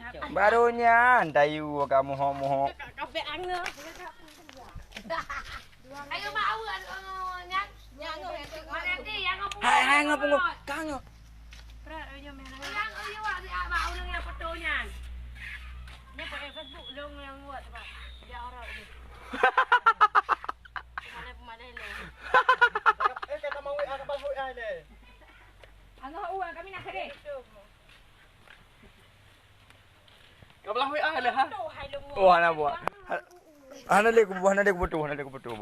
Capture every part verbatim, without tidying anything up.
Baru nyan tayu ka muhok-muhok. Kabeh angoh. Ayo mau nyan. Nyan. Mana ti yang ngapa? Hai, hai, ngapa ngapa? Kang yo. Prat ayo meh. Yang ayo awak di abang urang yang foto nyan. Nya pakai Facebook dong yang buat apa? Dia orang ni. Pemadai-pemadai le. Eh, kata mau W A, kata mau W A le. Angoh uang kami nak kere. Ka beulah W A lé, ha? Oh, hana buat. Ha-, hana lé kubu, hana lé kubu tu, hana lé kubu tu.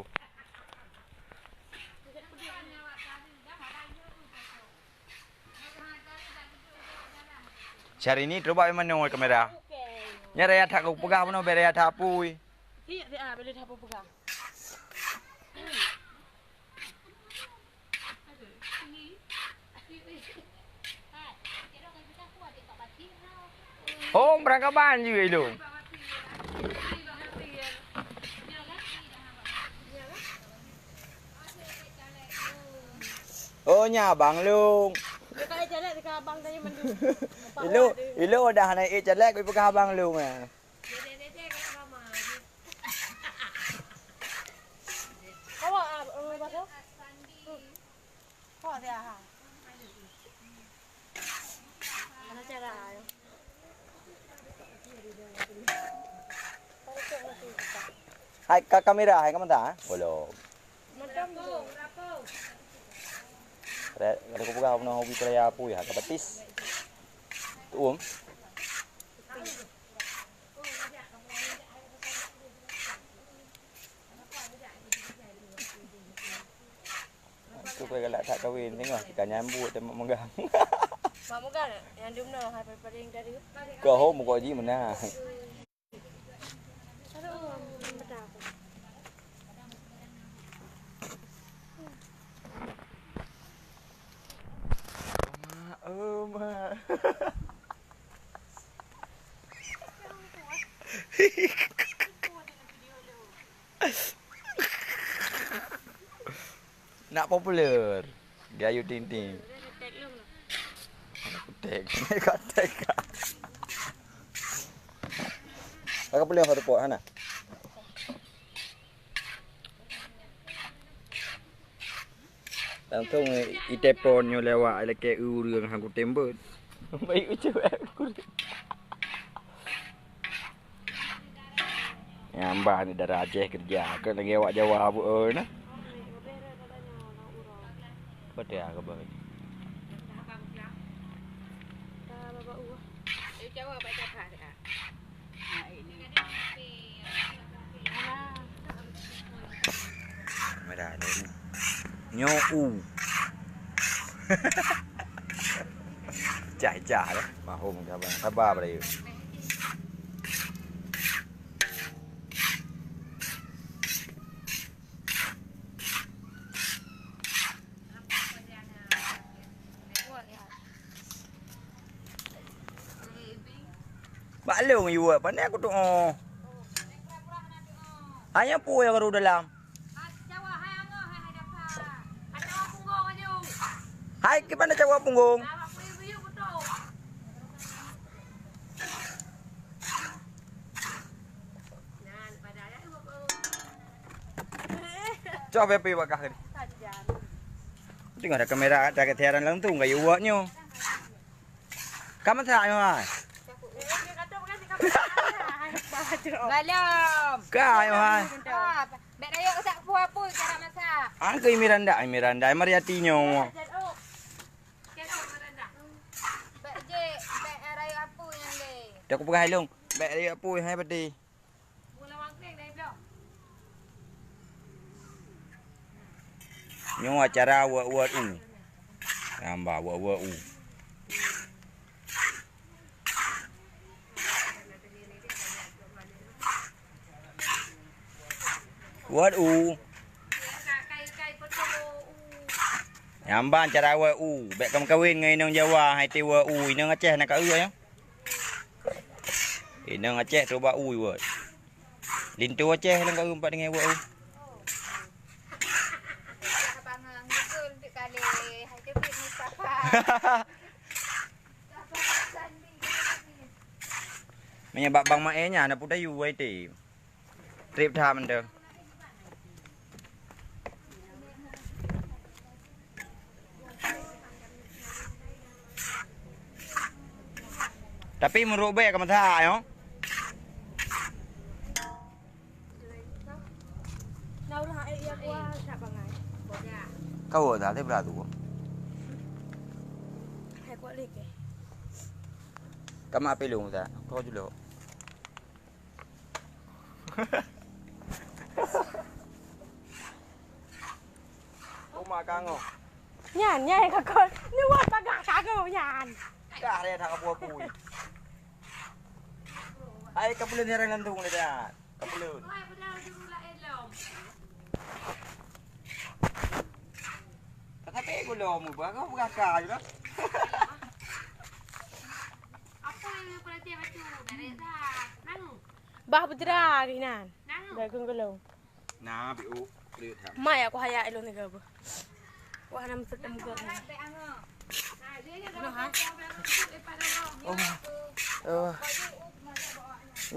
Syahrini, cuba manoe kamera. Nya raya that kupeugah bunoe, bèk raya that apui. Iya, iya, boleh that peugah. Oh, beurangkaban jih ilong. Oh, nya abang lôn. Ilong, ilong dah naik caleg, peugah abang lôn, eh. Kawa, ah, eh, apa tu? Hmm. Kawa dia, ha. Mana cara, ayo? Hai ka kamera, hai ka mata, ha? Belum. Macam tu. Re-, ada kupeugah pernah hobi kerja apa ya? Ka betis. Tuum. Tu kau galak that kahwin, tengok kita nyambut dan mak megang. Mak megang, yang di mana? Hai paling dari. Kau ho muka ji mana? Aduh, betul. Mak, oh, mak. Nak populer. Gayu ting ting. Tag. Tag. Aku populer satu pot, hana? Langsung itepon nyoe lewat lakée ureuëng hang kutem beuet. Baik ucap aku. Nyang bah ni dara Aceh kerja ke lagi awak Jawa bu oi nah. Betul ya ke boy. Meda ni. Nyo u. Cah-cah dah. Mahom sabar. Sabar pada you. Bak lôn yuwat, pandai aku tuoh. Hanya pue baru dalam. Hai, gimana cawa punggong? Coba pi bakah tadi. Tengok ada kamera, ada ketiaran langsung kayu uwak nyo. Kamu tak nyo hai? Belum. Ka nyo hai? Bek rayo usak pua pun cara masak. Angke Miranda, Miranda, Mariati nyo. Bek je, bek rayo apu yang le. Dah aku pegang hai long. Bek rayo apu hai pati. Nyoe acara wot-wot u. Nambah wot-wot u. Wot u. Nambah acara wot u. Bèk ka meukawen ngon inong Jawa, hai teuh wot u. Inong Aceh na ka eu nyoe. Inong Aceh tu bak u wot. Linto Aceh lôn ka eu empat dengan wot u. Abang Google untuk kali. Hai tu Mustafa. Mustafa Sandi. Meunyoe bak Bang Mae nyan na peue tayue, wai tém. Trép that mantong. Tapi meurok bèk ka meusaha nyoe. Ka wok dah, tapi beuratu. Ka mak pilong dah. Kau dulu. Uma kangoh. Nyan, nyan ka kon. Ni wah bagah kangoh nyan. Kah dia tak apa-apa. Hai ka peuleueh nyerang lantung dia dah. Ka peuleueh. Tapi gula mu bagah bagah ka je lah. Apa yang perhatian batu? Dari dah. Nang. Bah putra keunan. Nang. Dah gong golong. Nah, biu. Mak ya, aku hayak ilong tiga bu. Wah, nam set nam gok. Nah, ha. Oh. Oh.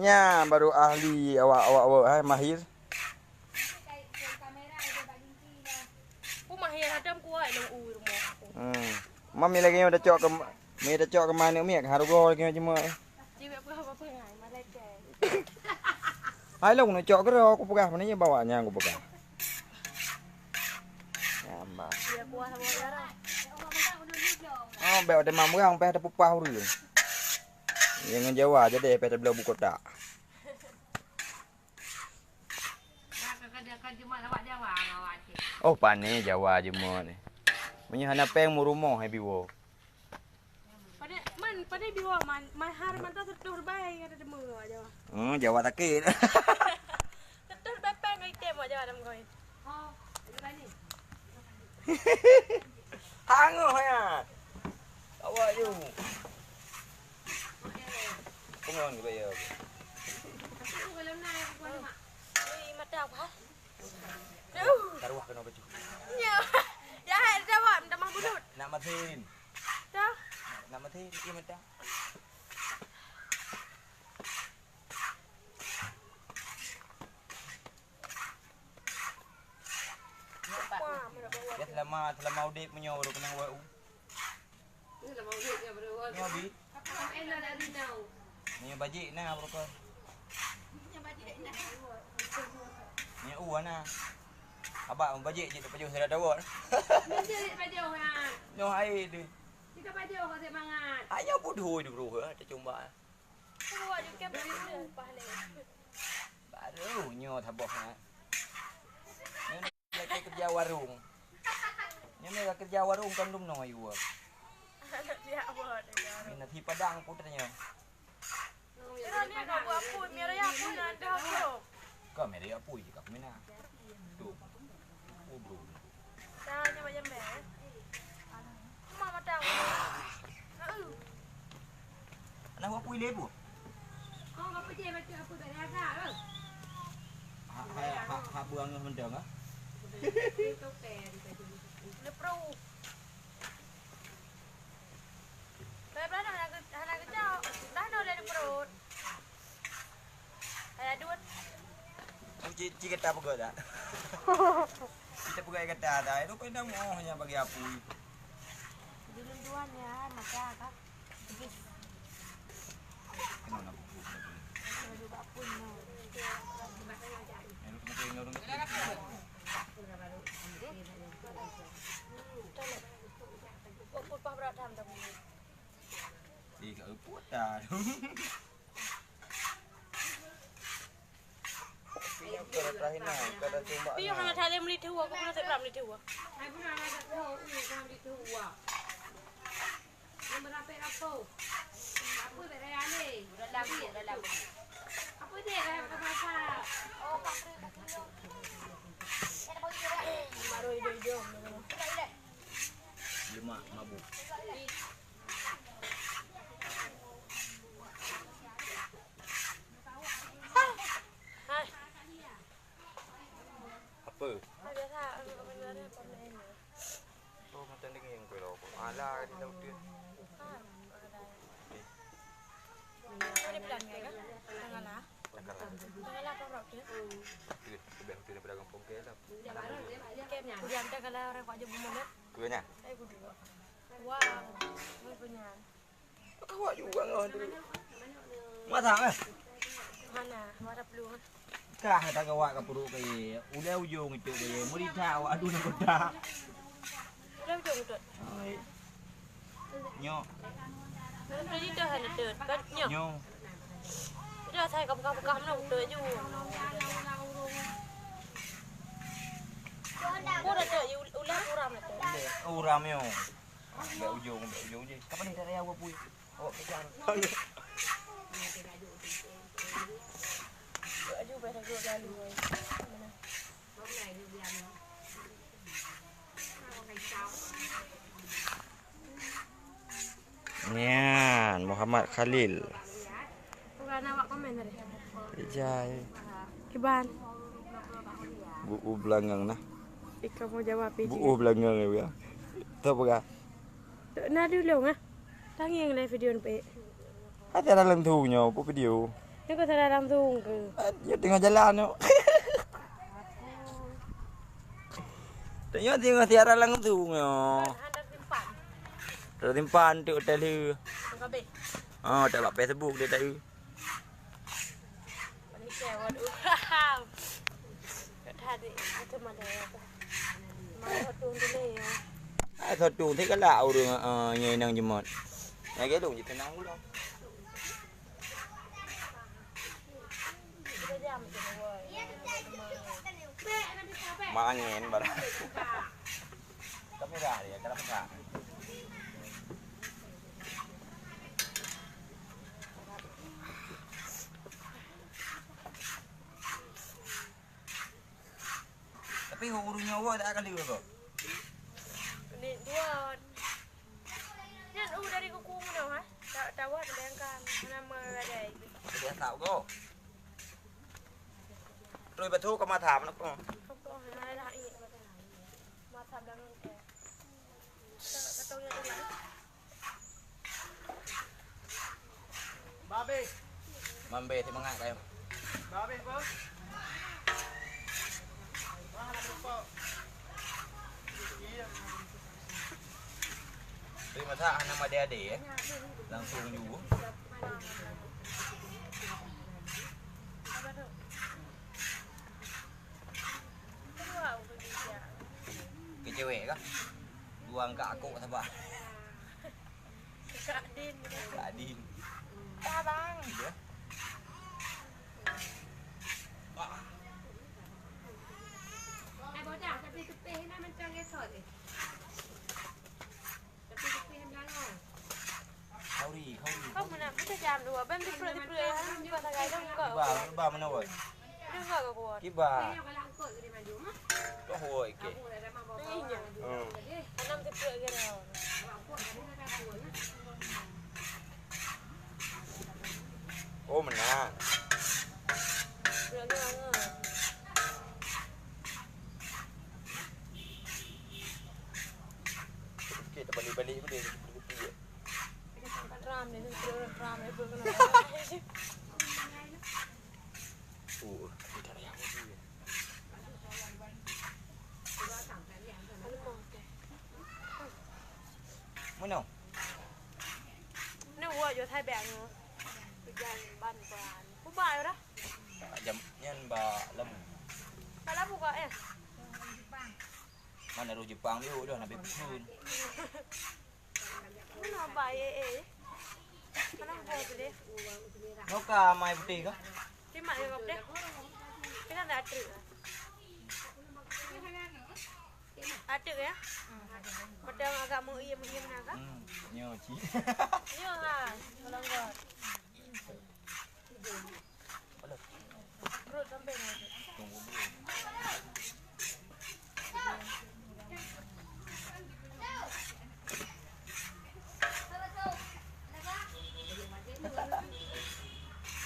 Nya baru ahli awak-awak, awak, hai, mahir. Ku mahir hadam kuat ilong u rumoh aku. Hmm. Mami lagi nyoe tacok ke, mi tacok ke mana mi harga lagi nyoe cuma. Jiwek peugah-peugah ngai, malaikat. Hai long nak cok keudroe, aku peugah, mana nya bawa nyang aku peugah. Nyama. Dia kuah sama darah. Oh, bèk ada mamurang, payah ada pupah ureueng. Yang ngon Jawa aja deh, payah ada belah buku tak. Oh, pane Jawa jeumot ni. Meunyoe hana péng, mu rumoh hai biwoe. Pada man, pada biwoe man, mahar mantong seutoh reubai ada teumé awak Jawa. Hmm, Jawa sakét. Seutoh reubai péng keu item awak Jawa teumé. Oh, reubai ni. Hangoh ya. Awak yu. Pengon ke bayar. Aku kalau nak aku kuat mak. Ui, mata apa? Taruh kena baju. Ya. Ya, hai, jawab, minta maaf bulut. Nak matiin. Dah. Nak matiin, iya minta. Ya, selama, selama udip meunyoe baru kenang W U. Nyoe bi. Nyoe bajik na baru kon. Nyoe u na. Abak bajik jeuet pajoh sira dawot. Nyoe hai deh. Ayo bodoh ni bro, ha, tacumba. Baru nyoe saboh, ha. Nyoe lagi kerja warung. Nyoe lagi kerja warung kan dum nong ayu. Anak dia apa dia? Nasi Padang putranya. Kira ni kau buat apa? Mira ya apa nak dah apa? Kau meri apa je kau mina. Tu. Oh, bro. Dah nyawa jambe. Mama matang. Heeh. Anak buah pui lebu. Kau apa je baca apa tak ada asal. Ha ha ha ha buang nyoh mendang ah. Lepro. Dah belah hana ke-, hana kejap. Dah no dari perut. Hai adut. Oh, ci, ci kata peugah tak? Kita peugah kata tak? Itu kau dah mau hanya bagi apui. Dulu dua ni, ah, mata kah? Kenapa nak pukul? Kalau dua bak pun, no. Eh, lu kena tengok dulu. Kok pun pah berat dah, minta bulu. Eh, kat airport dah. Tapi hana that lé meuliteue, aku pernah tak pernah meuliteue. Ai pernah ada tahu, ini kan diteue. Yang berapa apa? Apa tak payah lé? Udah lama, udah lama. Apa dia dah kata pasal? Oh, Pak Tri, Pak Tri. Baru hidup-hidup. Lemak mabuk. Hai. Apa? Hai, biasa, anu, apa ni, apa ni? Oh, macam dengeng ke lo. Alah, di laut dia. Ha, ada. Eh. Ada bilang ya, kan? Kudian teh kalau orang kau aja bumolat. Kudian. Wah, punya. Kawak juga ngon tu. Masak eh? Mana? Mana perlu? Kah tak kawak ke perut ke ye. Udah ujung itu ke ye. Merita awak aduh nak kota. Udah ujung itu. Nyok. Udah itu hanya itu. Nyok. Nyok. Udah saya kamu kamu kamu nak betul je. Kau dah tu ulang uram tu. Uram yo. Bèk ujong, bèk ujong jih. Kapan ni tak payah buat pui? Awak pegang. Aju bèk aju lalu. Nyan, Muhammad Khalil. Bukan awak komen tadi. Ijai. Kiban. Buku belanggang nah. Ika mau jawab. Buku belanggang ya. Tahu apa? Tok na dulu ngah. Tangieng lé video ni pek. Hati ada langsung nyoe, apa video? Ni kau salah langsung ke? Ah, dia tengah jalan nyoe. Tengok tengah siaran langsung nyoe. Ada simpan. Ada simpan tu hotel tu. Habis. Ah, tak buat Facebook dia tadi. Malaysia, waduh. Kat tadi, macam mana ya? Mana hotel tu ni ya? Ah, satu tu galak ureueng, ah, nyang inong jeumot. Nyang gelong je tenang ulang. Mak angin barang. Kamera dia, kamera. Tapi ureueng nyoe tak kali kok. Ni dua. Nyan u dari kuku mana ha? Tak tahu ada yang kan nama ada itu. Dia tak kok. Terus betul ke mata mana kok? Kok mana lah ini. Mata belakang. Katong yang ulang. Babe. Mambe semangat kayo. Babe apa? Wah, nak lupa. Iya. Terima kasih nama dia-dia ya. Langsung juga. Kecewa kah? Dua angka aku sabar. Kak Din. Kak Din. Dah bang. Ya. Hai bodoh, tapi tupih ni macam gesot eh. Tapi tupih yang belakang. Khauri, khauri. Kau mana? Kita jam dua. Bang, diperut, diperut. Bukan tak ada kau. Ba, ba mana woi? Kiba. Oh, meunan. Sikit terbalik-balik pun dia. Ram ni, ram ni pun kena. Oh, dia tak payah pun dia. Meunoe. Ni wa yo thai bèk nyoe. Tujuan ban ban. Kuba yo dah. Jam nyan ba labu. Ba labu ka eh. Mana roh Jepang dia dah nabi pun. Mana ba eh eh. Mana ba tu deh. Noka mai putih ka? Terima ya kau deh. Kita dah trip. Ateuk ya? Padahal agak meuiem-iem na ka? Hmm, nyoe cik. Nyoe ha, melanggar. Perut sampai na. Tunggu dulu.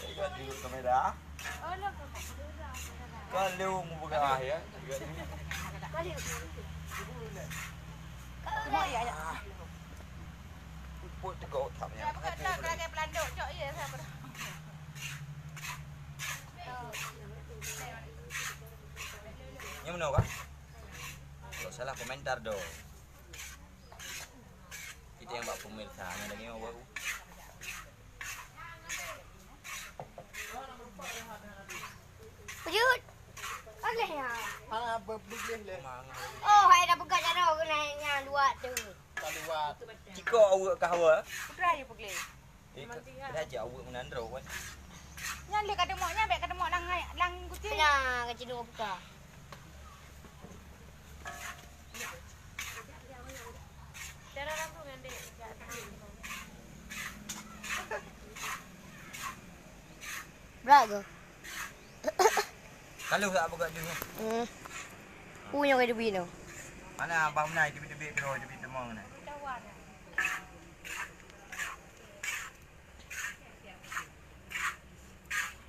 Tengok dulu kamera. Kalau muka ya. Tengok ya, ya. Put tegak otak ni. Ya, bukan tak, lagi pelanduk, cok, ya, saya pernah. Apa? Kalau salah komentar dong. Kita yang bak pemirsa, yang lagi mau baru. Lanjut. Boleh ya. Hana beubléh lé. Oh, hai dah peugah jaroe keunan nyan dua tu. Ka liwat. Cikok awak kah awak? Putra je peugléh. Eh, ka, dah aja awak meunan droe kan. Nyan lé ka deumok nyan, bèk ka deumok nang, nang kucing. Kena ka cindong buka. Cara langsung nyan dek. Brat ke? Kalau tak buka dulu. Hmm. Punya ke duit tu. Mana abang menai tebit-tebit bro, tebit temang ni.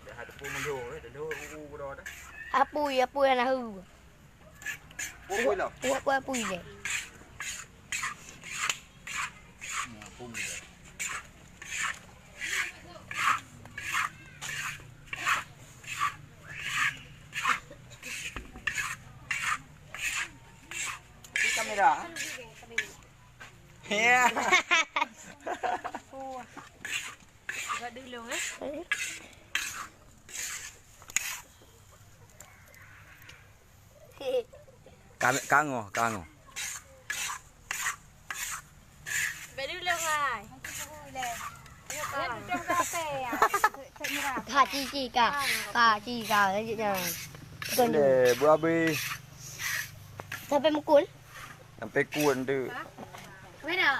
Dah ada pun mulu, eh, dah dah u u bro dah. Apui, apui anak hu. Pukul lah. Buat apa apui je? Ni, pukul dia. Ini kamera. Ya. Buat dulu, eh. Ka-, kangoh, kangoh. Bèk dulu, hai. Ka, ci, ci, ka. Ka, ci, ka. Lanjut jalan. Bukan dulu. Leh, bu habis. Sampai mukul? Sampai kuat tu. Mana?